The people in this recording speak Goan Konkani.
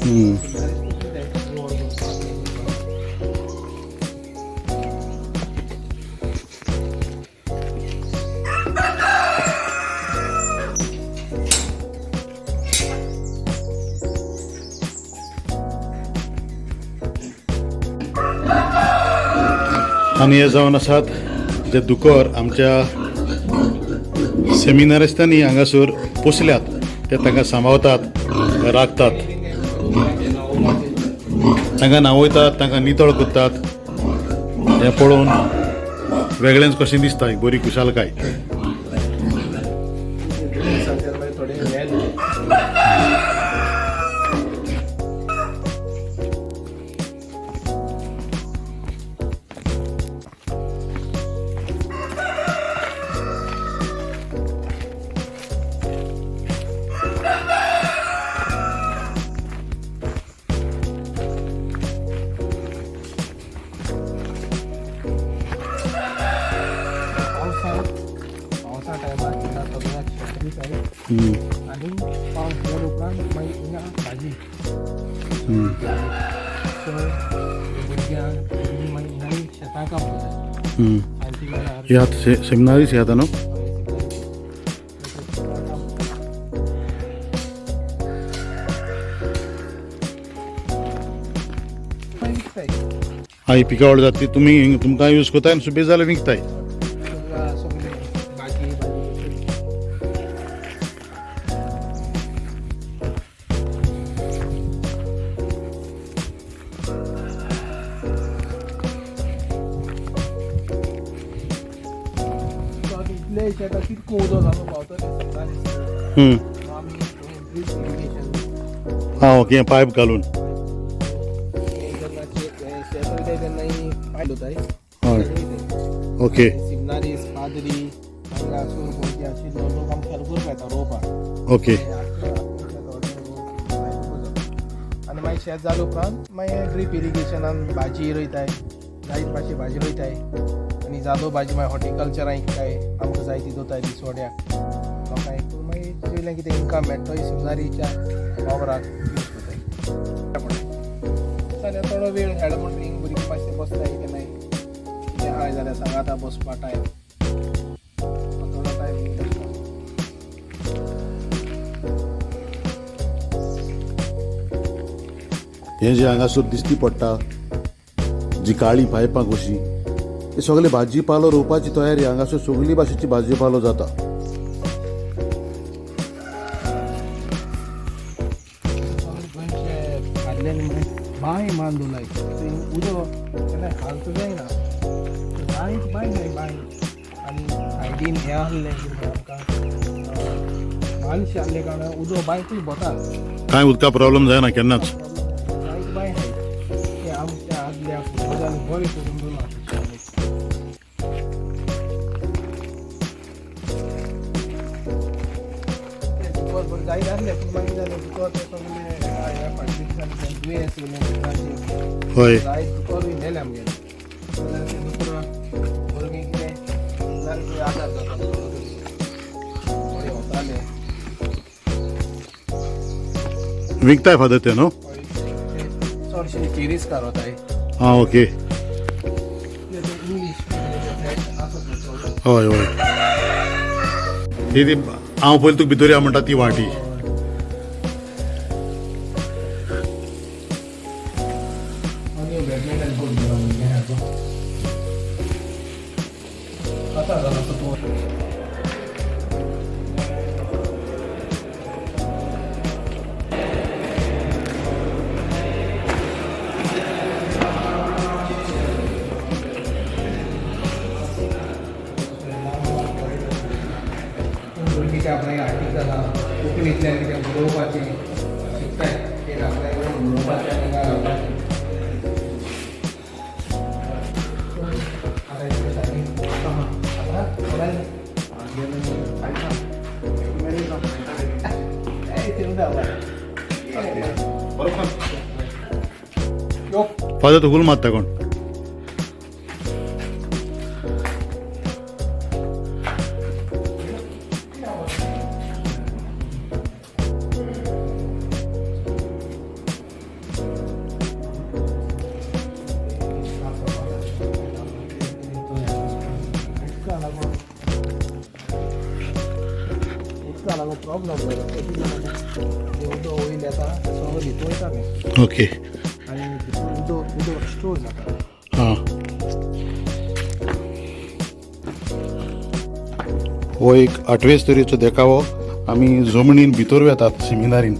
आनी हे जावन आसात जे दुकर आमच्या सेमिनारिस्तांनी हांगासर पोसल्यात, ते तांकां सांबाळतात, राखतात, तांकां न्हांवयतात, तांकां नितळ करतात. हें पळोवन वेगळेंच कशें दिसता, एक बरी खुशालकाय. थोडे हें पावसा टायमार हिंगा सगळ्याक शेत दिताय आनी पावस गेल्या उपरांत मागीर हिंगा भाजी. सो भुरग्यांक भुरगीं मागीर हिंगा शेतां काम करतात सांजचे वेळार. हे आतां सेमिनारीस हे आतां न्हू. मागीर विकताय. हा, ही पिकावळ जाता ती तुमी तुमकां यूज करताय आनी सुबेज जाल्यार विकताय. सगळे भाजी भाजी. इतले शेतां कितको उदक आमकां पावतलें सगळ्यांनी. आमी ड्रीप इरिगेशन. हा, ओके, पायप घालून. जेन्ना शेत वयताय तेन्ना पायप वताय. हय, ओके. सिमनारीस पाद्री हांगासर गोंयचे आशिल्लो लोक आमकां हेल्प करपा येता रोवपाक. ओके. आनी मागीर शेत जाले उपरांत मागीर ड्रीप इरिगेशनान भाजी रोयताय, जायत भाशे भाजी रोयताय आनी जादो भाजी मागीर हॉर्टिकल्चरां विकताय. आमकां जाय ती दोताय दिसवड्याक लोकांक. मागीर वयल्यान कितें इनकम मेळटा तोय सिमनारीच्या वावराक यूज करताय. जाल्यार थोडो वेळ हेड म्हणटा हिंग भुरगीं मातशें बसताय केन्नाय कितें आहाय जाल्यार सांगाता बसपा टायम, थोडो टायम हिंग बसता. हें जें हांगासर दिश्टी पडटा, जी काळी पायपां कशीं, हे सगळे भाजी पालो रोवपाची तयारी. हांगासर सगळी भाशेची भाजी पालो जाता. सगळे गोंयचे आदले बांय मान दवरलाय थंय उदक केन्ना खालत जायना, जायत बांय जाय बांय. आनी सायडीन हें आहलें कितें आमकां मानशें आहले कारणान उदक बांयकूय भोता. कांय उदका प्रॉब्लम जायना केन्नाच. जायत बांय आहाय. ते आमच्या आदल्या पुर्वजांनी बरें करून दवरलां. ते दुकर बरें जायत आहले पूण मागीर जालें दुकर ते सगळे ह्या फाटल्या दिसांनी ते दुयेंस येयलें दुकरांचेर. जायत दुकरूय मेलें आमगेलें. जाल्यार ते दुकरां भुरगीं कितें जाल्यार आदार जाता थोडो तरी, थोडे वताले. विकताय फादर ते न्हू? चडशे चेरीजकार वताय. आं, ओके. इंग्लीश आसा चड. हय हय, ही ती हांव पयलीं तुका भितर या म्हणटा ती वाटी. आनी बॅडमिंटन कोर्ट दिला भुरग्यांक आतां जाला तो. भुरगीं ते आपणाक आर्टिकलां कोंकणींतल्यान कितें बरोवपाचें शिकताय, ते आपल्याक बरोवपाचें आनी घालपाचें. आतां इतलें टायमींग आतां यो. फादर, तूं गुल मारता कोण? लागून प्रॉब्लम जाता. कशी जाता तें, उदक वयल येता, सगळें भितर वयता तें. आनी भितर उदक उदक स्टोर जाता. हां, हो एक आठवेच तरेचो देखावो. आमी जमनीन भितर वेतात सिमिनारीन.